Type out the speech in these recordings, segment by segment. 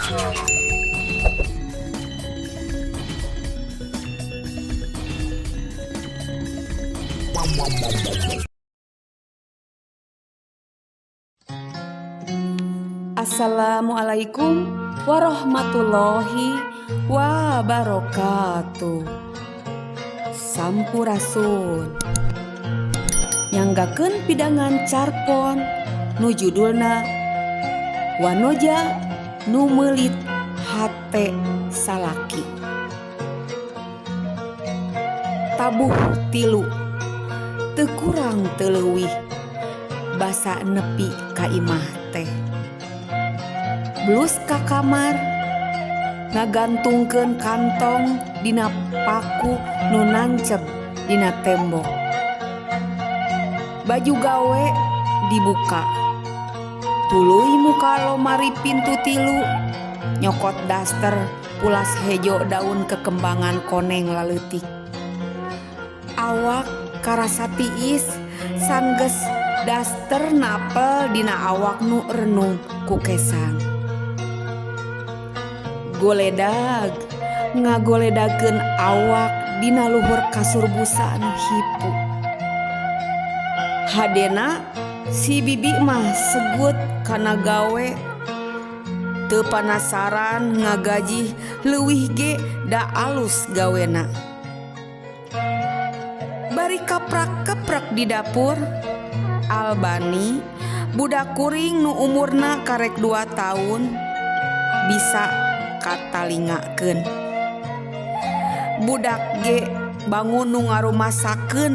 Assalamualaikum warahmatullahi wabarakatuh. Sampurasun. Nyanggakeun pidangan carpon nu judulna Wanoja nu meulit hate salaki. Tabuh tilu teu kurang teu leuwih basa nepi ka imah teh. Blus ka kamar ngagantungkeun kantong dina paku nu nanceb dina tembok. Baju gawe dibuka tuluy muka lomari pintu tilu nyokot daster pulas hejo daun kekembangan koneng laleutik. Awak karasa tiis sanggeus daster napel dina awak nu renung ku kesang. Goledag ngagoledageun awak dina luhur kasur busa nu hipu. Hadena si bibi mah segut kana gawe teu panasaran ngagajih leuwih ge da alus gawena. Bari kaprak-keprek di dapur Albani budak kuring nu umurna karek 2 tahun bisa katalingakeun. Budak ge bangun nu ngarumasakeun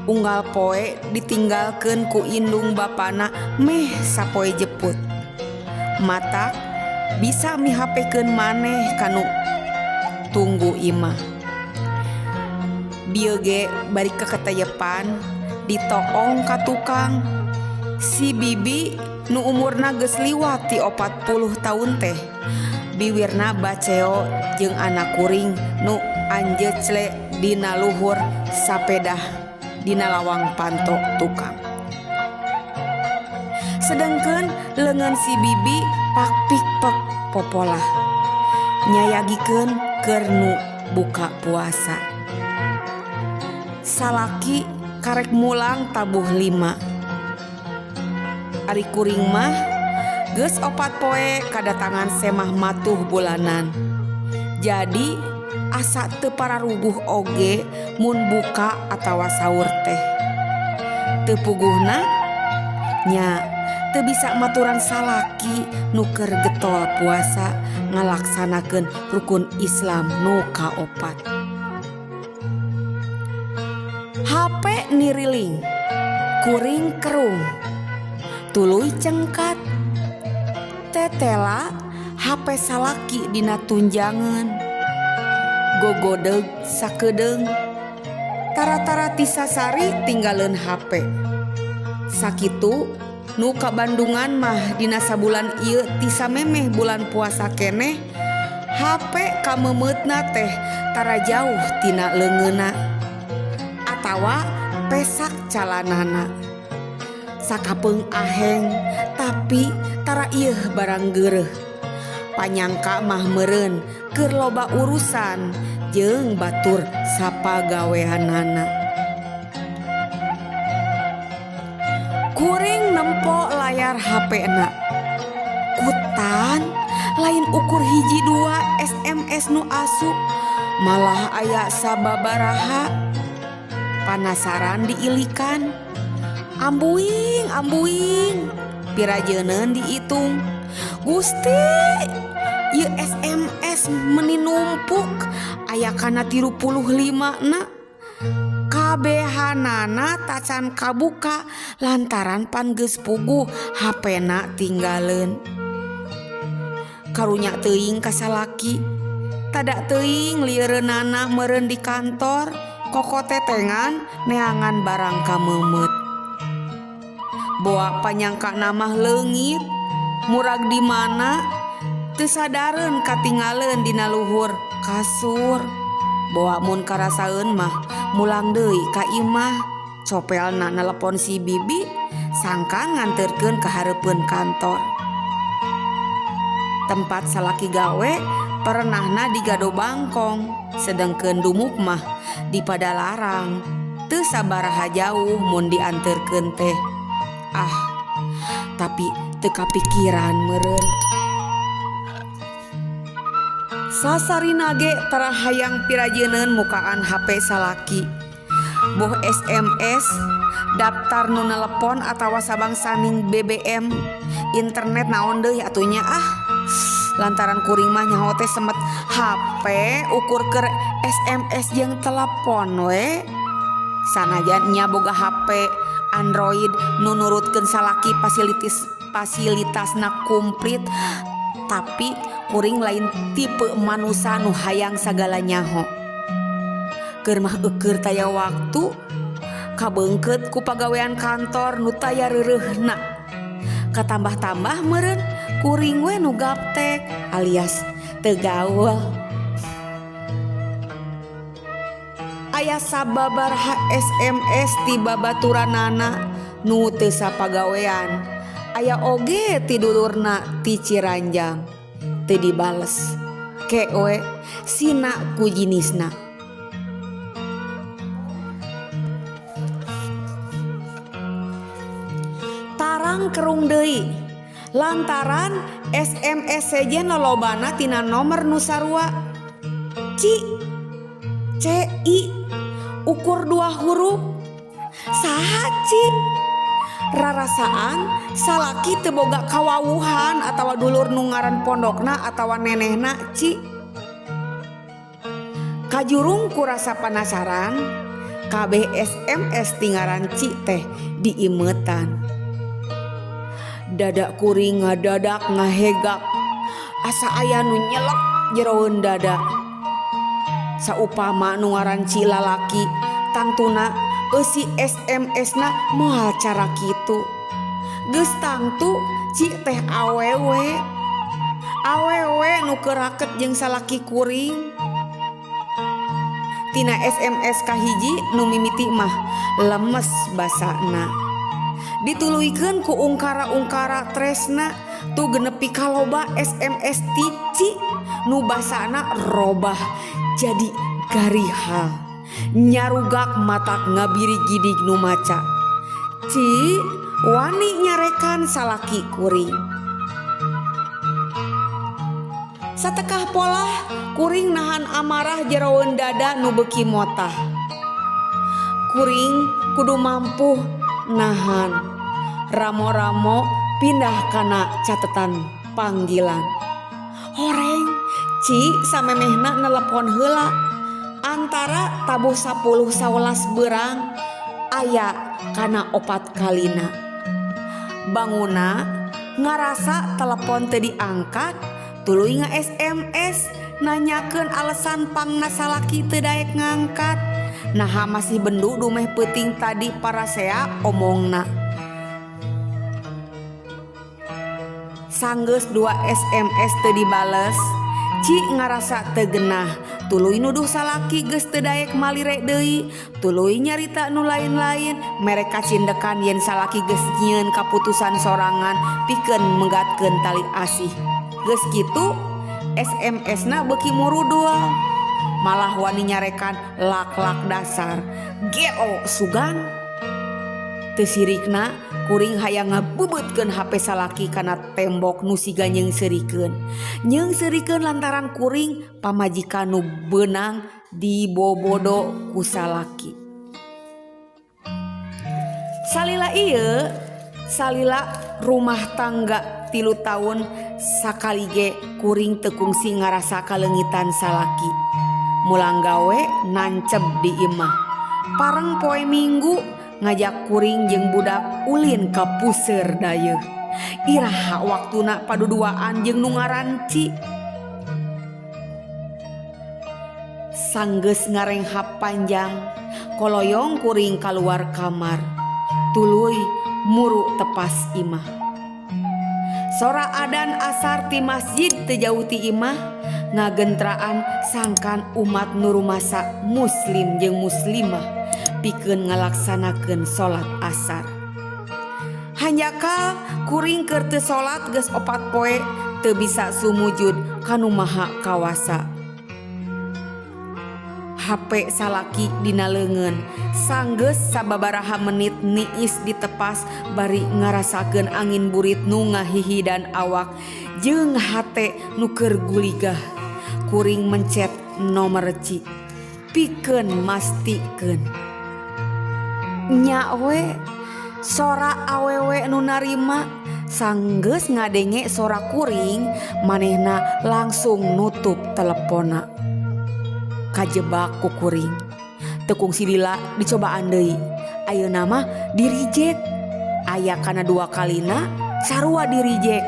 unggal poe ditinggalkeun ku indung bapana meh sapoe jeput. Matak bisa mihapekeun maneh kanu tunggu imah. Bieu ge bari keketeyepan ditoong ka tukang. Si bibi nu umurna geus liwat ti 40 tahun teh biwirna baceo jeung anak kuring nu anjecle dina luhur sapedah dina lawang panto tukang. Sedengkeun leungeun si bibi pak-pik-pek popolah nyayagikeun keur nu buka puasa. Salaki karek mulang tabuh 5. Ari kuring mah geus 4 poe kadatangan semah matuh bulanan. Jadi asa teu pararuguh oge mun buka atawa sahur teh. Teu puguhna nya teu bisa maturan salaki nu keur getol puasa ngalaksanakeun rukun Islam nu kaopat. HP niriling, kuring kerung, tuluy cengkat. Tetela HP salaki dina tunjangan, gogodeg sakedeung. Tara-tara tisasari tinggaleun HP. Sakitu nu kabandungan mah dina sabulan ieu tisamemeh bulan puasa keneh, HP kameumeutna teh tara jauh tina leungeunna atawa pesak calanana. Sakapeung aheng tapi tara ieuh barang geureuh. Panyangka mah meureun keur loba urusan jeung batur sapagaweanana. Kuring nempo layar HP-na. Kutan lain ukur hiji dua SMS nu asup, malah aya sababaraha. Panasaran diilikan. Ambuing, ambuing, pirajeuneun diitung. Gusti, ieu SMS meni numpuk aya kana 35 na. Kabehanana tacan kabuka lantaran pan geus puguh HP-na tinggaleun. Karunya teuing ka salaki, tada teuing lieureunana meureun di kantor, kokotetengan neangan barang kameumeut. Boa panyangka namah leungit, murag di mana teu sadareun katinggaleun dina luhur kasur. Boa mun karasaeun mah mulang deui ka imah, copelna nelepon si bibi sangkan nganterkeun ka hareupeun kantor. Tempat salaki gawe perenahna di Gado Bangkong, sedengkeun dumuk mah di Padalarang. Teu sabaraha jauh mun dianterkeun teh. Ah, tapi teu kapikiran meureun. Sasarina ge tara hayang pirajeuneun mukaan HP salaki. Boh SMS, daftar nu nelepon atawa sabangsaning BBM, internet naon deui atuh nya ah. Lantaran kuring mah nyaho teh semet HP ukur keur SMS jeung telepon we. Sanajan nya boga HP Android nu nurutkeun salaki fasilitasna kumplit, tapi kuring lain tipe manusa nu hayang sagala nyaho. Keur mah eukeur taya waktu kabeungkeut ku pagawean kantor nu taya reureuhna. Katambah-tambah meureun kuring we nu gaptek alias teu gaul. Aya sababaraha SMS ti babaturanana nu teu sapagawean. Aya oge ti dulurna ti Ciranjang teu dibales. Ke we sina ku jinisna. Tarang kerung deui lantaran SMS sejen lolobana tina nomor nu sarua. C C I ukur 2 huruf. Saha Ci? Rarasaan salaki teu boga kawawuhan atawa dulur nu ngaran pondokna atawa nenehna Ci. Kajurung ku rasa panasaran kabeh SMS ti ngaran Ci teh diimetan. Dada kuring ngadadak ngahegak asa aya nu nyelek jeroeun dada. Saupama nu ngaran Ci lalaki tangtuna eusi SMS-na moal cara kitu. Geus tangtu Ci teh awewe. Awewe nu keur raket jeung salaki kuring. Tina SMS kahiji nu mimiti mah lemes basana. Dituluykeun ku ungkara-ungkara tresna tu genepi kaloba SMS ti Ci nu basana robah jadi garihal. Nyarugak matak ngabiri gidig nu maca. Ci wani nyarekan salaki kuring. Satekah polah kuring nahan amarah jeroeun dada nu beuki motah. Kuring kudu mampu nahan. Ramo-ramo pindah kana catetan panggilan. Horeng Ci samemehna nelepon heula. Antara tabuh 10 11 berang aya kana 4 kalina. Banguna ngarasa telepon teu diangkat, tuluy nga-SMS nanyakeun alasan pangna salaki teu daek ngangkat. Naha masih bendu dumeh peuting tadi parasea omongna. Sanggeus 2 SMS teu dibales, Ci ngarasa teu genah, tuluy nuduh salaki geus teu daek malire deui, tuluy nyarita nu lain-lain, mere kacindekan yen salaki geus nyieun kaputusan sorangan pikeun menggatkeun tali asih. Geus kitu SMS-na beuki murudul, malah wani nyarekan lak-lak dasar. Geo sugan. Teu sirikna kuring hayang ngabebeutkeun HP salaki kana tembok nu siga nyeungseurikeun. Nyeungseurikeun lantaran kuring pamajikan nu beunang dibobodo ku salaki. Salila ieu, salila rumah tangga 3 tahun sakali ge kuring teu kungsi ngarasa kaleungitan salaki. Mulang gawe nanceb di imah. Pareng poe Minggu ngajak kuring jeung budak ulin ka puseur dayeuh. Iraha waktuna paduduaan jeung nu ngaran Ci. Sanggeus ngarenghap panjang, koloyong kuring kaluar kamar. Tuluy muru tepas imah. Sora adan asar ti masjid teu jauh ti imah ngagentraan sangkan umat nu rumasa muslim jeung muslimah pikeun ngalaksanakeun salat asar. Hanjakal kuring keur teu salat geus 4 poe Teu bisa sumujud ka Nu Maha Kawasa. Hape salaki dina leungeun sanggeus sababaraha menit niis ditepas bari ngarasakeun angin burit nu ngahihidan awak jeung hate nu keur guligah. Kuring mencet nomer Ci. Pikeun mastikeun. Nya we, sora awewe nu narima sanggeus ngadenge sora kuring manehna langsung nutup teleponna. Kajebak ku kuring. Teu kungsi lila dicobaan deui. Ayeuna mah di-reject. Aya kana dua kalina sarua di-reject.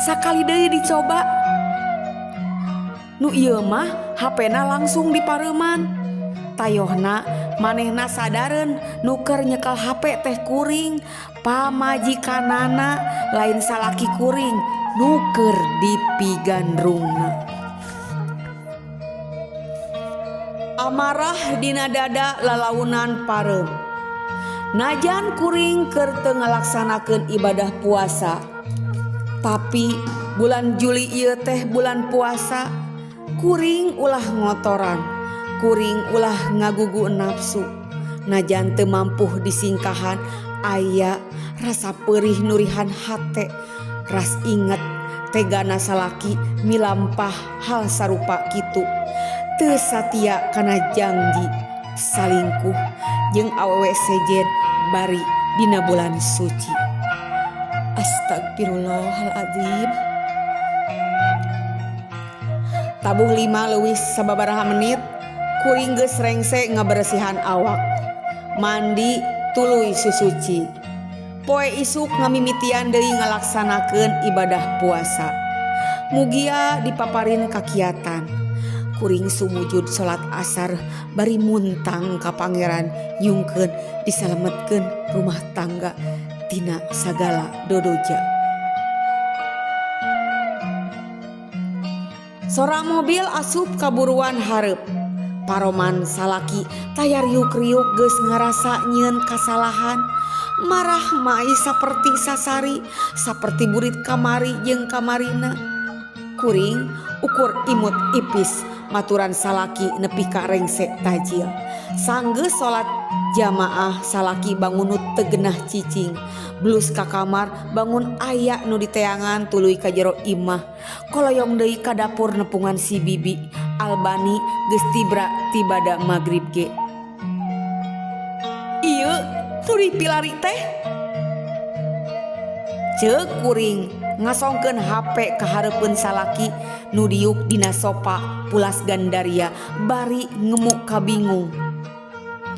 Sakali deui dicoba. Nu ieu mah hapena langsung dipareuman. Tayohna manehna sadareun nu keur nyekel hape teh kuring pamajikanana lain salaki kuring nu keur dipigandrungna. Amarah dina dada lalaunan pareum. Najan kuring keur teu ngalaksanakeun ibadah puasa. Tapi bulan Juli ieu teh bulan puasa, kuring ulah ngotoran, kuring ulah ngagugu nafsu. Najan teu mampuh disingkahan aya rasa perih nurihan hate, ras inget tegana salaki milampah hal sarupa kitu. Teu satia kana janji salingkuh jeung awewe sejen bari dina bulan suci. Astagfirullahaladzim. Tabuh 5 leuwih sababaraha menit kuring geus rengse ngaberesihan awak. Mandi tuluy susuci. Poe isuk ngamimitian deui ngalaksanakeun ibadah puasa. Mugia dipaparin kakiatan. Kuring sumujud salat asar bari muntang ka pangeran nyungkeun disalametkeun rumah tangga tina sagala dodoja. Sora mobil asup kaburuan hareup. Paroman salaki tayar riuk-riuk geus ngarasa nyieun kasalahan. Marah mai saperti sasari, saperti burit kamari jeung kamarina. Kuring ukur imut ipis maturan salaki nepi ka rengse tajil. Sanggeus salat jamaah salaki bangun nu teu genah cicing. Blus ka kamar bangun aya nu diteangan tuluy ka jero imah. Koloyong deui ka dapur nepungan si bibi. Albani geus tibra tibada magrib ge. Ieu nu dipilari teh. Ceuk kuring ngasongkeun HP ka hareupeun salaki nu diuk dina sopa pulas gandaria bari ngemuk kabingung.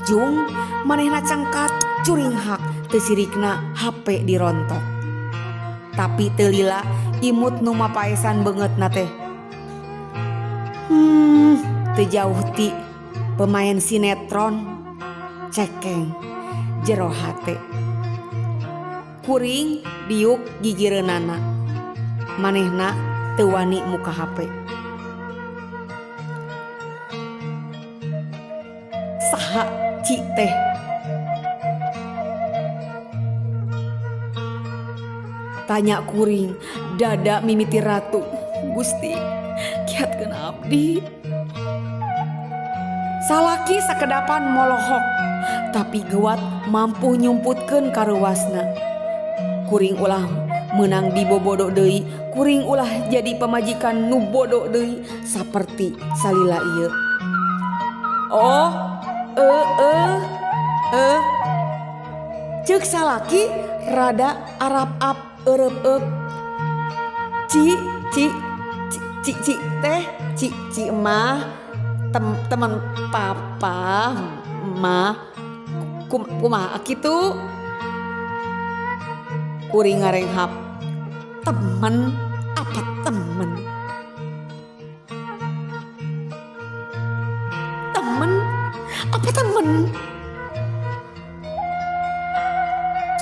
Jung manehna cangkat curinghak teu sirikna HP dirontok. Tapi teu lila imut nu mapaesan beungeutna teh. Teu jauh ti pemain sinetron cekeng jero hate. Kuring diuk gigireunana. Manehna teu wani muka HP. Saha ci teh? Tanya kuring, dada mimiti ratu. Gusti, kiatkeun abdi. Salaki sakedapan molohok, tapi gewat mampu nyumputkeun kareuwasna. Kuring ulah meunang dibobodo deui, kuring ulah jadi pamajikan nu bodoh deui saperti salila ieu. Oh, Ceuk salaki rada arap-ap eureup-eup. Ci ci ci ci ci teh ci ci mah teman papa mah kumaha kitu. Kuring ngarenghap. Temen apa temen? Temen apa temen?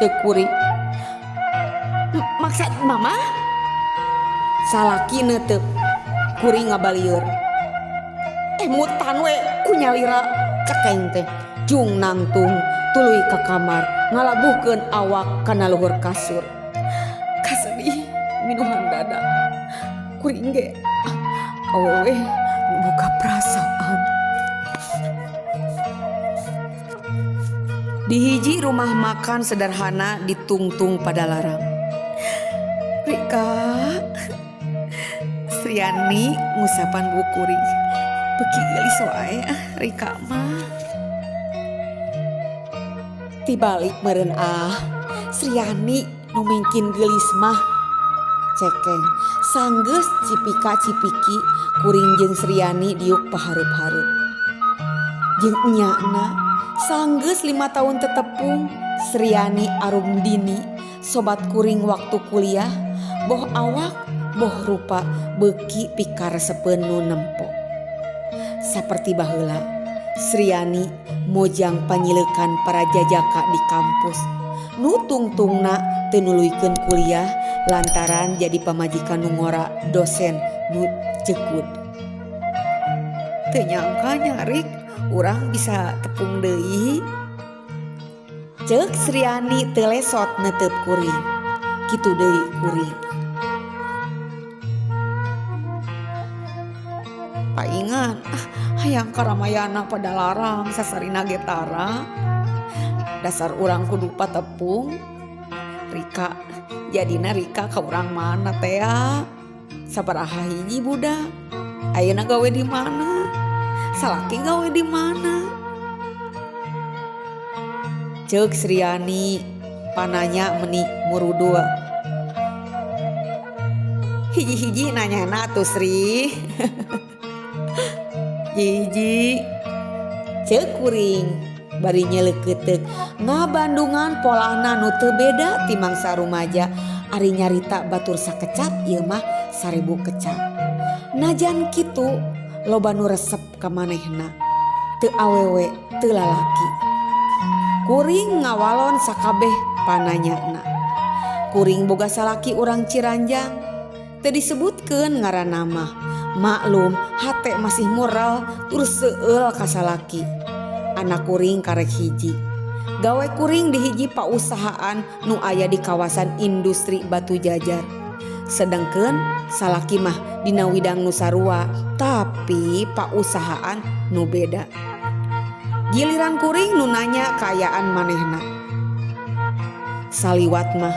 Ceuk kuring. Maksud mama? Salaki neuteup. Kuring ngabalieur. Mutan we kunyalira cekeng teh. Jung nangtung tuluy ka kamar ngalabuhkeun awak kana luhur kasur. Kasedih minuhan dada. Kuring ge awewe nu boga perasaan. Di hiji rumah makan sederhana ditungtung Padalarang. Rika, Sriani ngusapan buuk kuring. Beuki geulis wae ah Rika mah. Tibalik meureun ah, Sriani nu mengkin geulis mah. Cekeng, sanggeus cipika cipiki kuring jeung Sriani diuk pahareup-hareup. Jeung enyana sanggeus 5 tahun tetepung Sriani Arumdini sobat kuring waktu kuliah boh awak boh rupa beuki pikaresepeun nu nempo. Saperti baheula Sriani mojang panyileukan para jajaka di kampus nu tungtungna teu nuluykeun kuliah lantaran jadi pamajikan nu ngora dosen nu cekud. Teu nyangka nyarik urang bisa tepung deui. Ceuk Sriani teu lesot neteup kuring. Kitu deui kuring. Paingan ah hayang karamayana Padalarang sasarina ge tara. Dasar urang kudu patepung. Rika jadina Rika ka urang mana teh ya? Sabaraha hiji budak? Ayeuna gawe di mana? Salaki gawe di mana? Ceuk Sriani pananya meni murudul. Hiji-hiji nanyana atuh Sri. Hiji ceuk kuring bari nyeleukeuteup ngabandungan polahna nu teu beda ti mangsa rumaja ari nyarita batur sakecap ieu mah 1000 kecap. Najan kitu loba nu resep ka manehna teu awewe teu lalaki. Kuring ngawalon sakabeh pananyana. Kuring boga salaki urang Ciranjang teu disebutkeun ngaranna mah. Maklum hate masih moral tur seueul ka salaki. Anak kuring karek hiji. Gawe kuring di hiji pausahaan nu aya di kawasan industri Batu Jajar. Sedengkeun salaki mah dina widang nu sarua tapi pausahaan nu beda. Giliran kuring nu nanya kaayaan manehna. Saliwat mah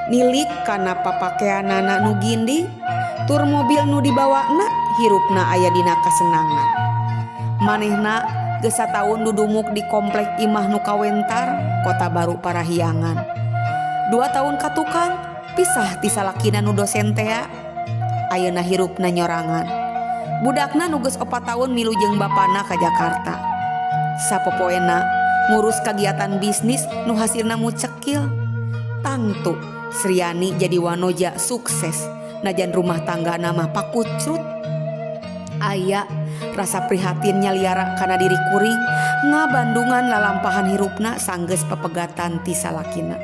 nilik kana papakeanana nu gindi tur mobil nu dibawana hirupna aya dina kasenangan. Manehna geus sataun dudumuk di komplek imah nu kawentar Kota Baru Parahyangan. 2 tahun ka tukang pisah ti salakina nu dosen tea. Ayeuna hirupna nyorangan. Budakna nu geus 4 tahun milu jeung bapana ka Jakarta. Sapopoena ngurus kagiatan bisnis nu hasilna mucekil. Tangtu Sriani jadi wanoja sukses najan rumah tangga nama pakucrut. Aya rasa prihatin nyaliara kana diri kuring ngabandungan lalampahan hirupna sanggeus pepegatan ti salakina.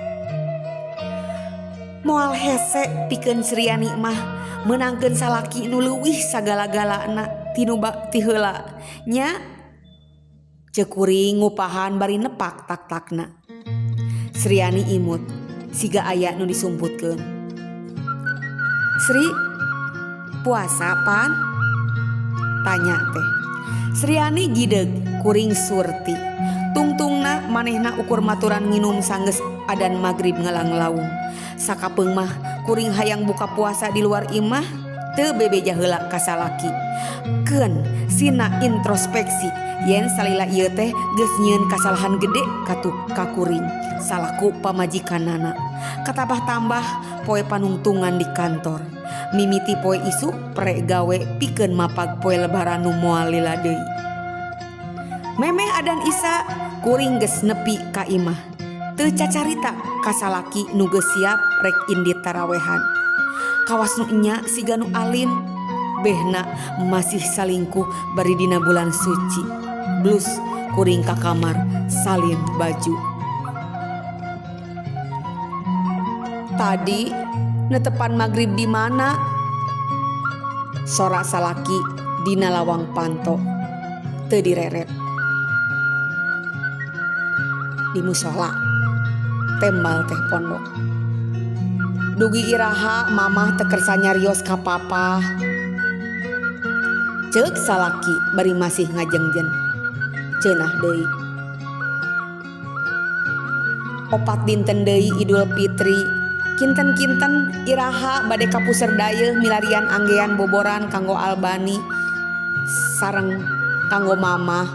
Moal hese pikeun Sriani mah meunangkeun salaki nu leuwih sagala-galana tinu ti heula nya. Ceuk kuring ngupahan bari nepak tak-takna. Sriani imut siga aya nu disumputkeun. Sri puasa pan? Tanya teh. Sriani gideg kuring surti. Tungtungna manehna ukur maturan nginum sanggeus adan magrib ngalanglaung. Sakapeung mah kuring hayang buka puasa di luar imah teu bebeja heula ka salaki. Keun sina introspeksi yen salila ieu teh geus nyieun kasalahan gede ka kuring salaku pamajikanana. Katabah-tambah poe panungtungan di kantor. Mimiti poe isuk pre gawe pikeun mapag poe lebaran nu moal lila deui. Memeh adan Isa kuring geus nepi ka imah. Teu cacarita ka salaki nu geus siap rek indit tarawehan. Kawas nu enya siga nu alin. Behna masih salingkuh bari dina bulan suci. Blus kuring ka kamar salin baju. Tadi netepan magrib di mana? Sora salaki dina lawang panto. Teu direret. Di musola tembal teh pondok. Dugi iraha mamah teu kersa nyarios ka papah. Ceuk salaki bari masih ngajengjen. Ceunah deui. Opat dinten deui Idul Fitri. Kinten-kinten iraha bade ka Puser Dayeuh milarian anggean boboran kanggo Albani sareng kanggo mamah.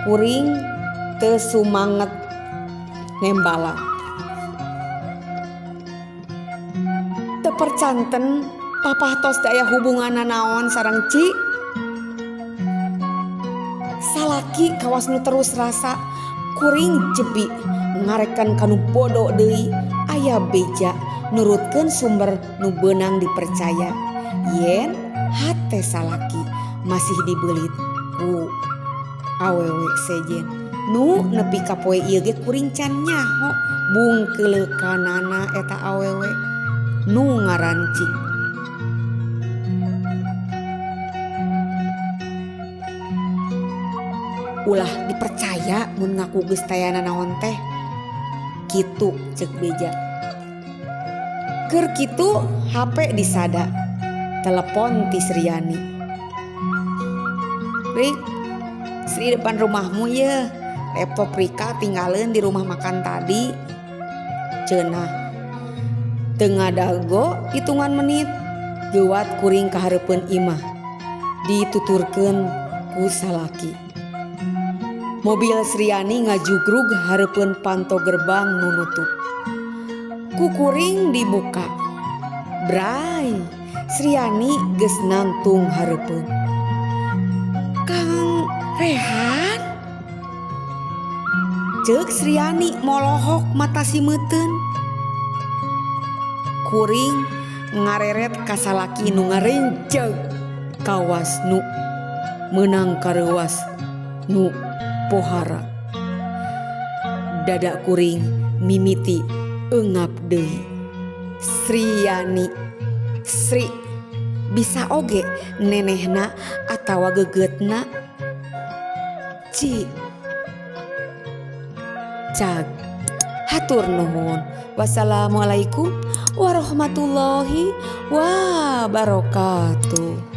Kuring teu sumanget nembala. Teu percanten papah tos teu aya hubunganna naon sareng Ci. Salaki kawas nu terus rasa kuring jebi ngarekan kanu bodo deui aya beja nurutkeun sumber nu beunang dipercaya yen hate salaki masih dibeulit ku awewe sejen nu nepi ka poe ieu ge kuring can nyaho bungkeuleukanana eta awewe nu ngaran Ci. Ulah dipercaya mun ngaku geus tayana naon teh kitu ceuk beja. Keur kitu HP disada telepon ti Sriani. Rik, Sri depan rumahmu ye, laptop Rika tinggalin di rumah makan tadi. Cenah. Teu ngadago hitungan menit geuwat kuring ka hareupeun imah. Dituturkeun ku salaki. Mobil Sriani ngajugrug hareupeun panto gerbang nu nutup. Ku kuring dibuka. Bray, Sriani geus nangtung hareupeun. Kang Rehan? Ceuk Sriani molohok mata simeuteun. Kuring ngareret ka salaki nu ngarenceg kawas nu meunang kareuwas nu pohara. Dada kuring mimiti eungap deui. Sriani, Sri bisa oge nenehna atawa gegeutna. Ci cag hatur nuhun. Wassalamualaikum warahmatullahi wabarakatuh.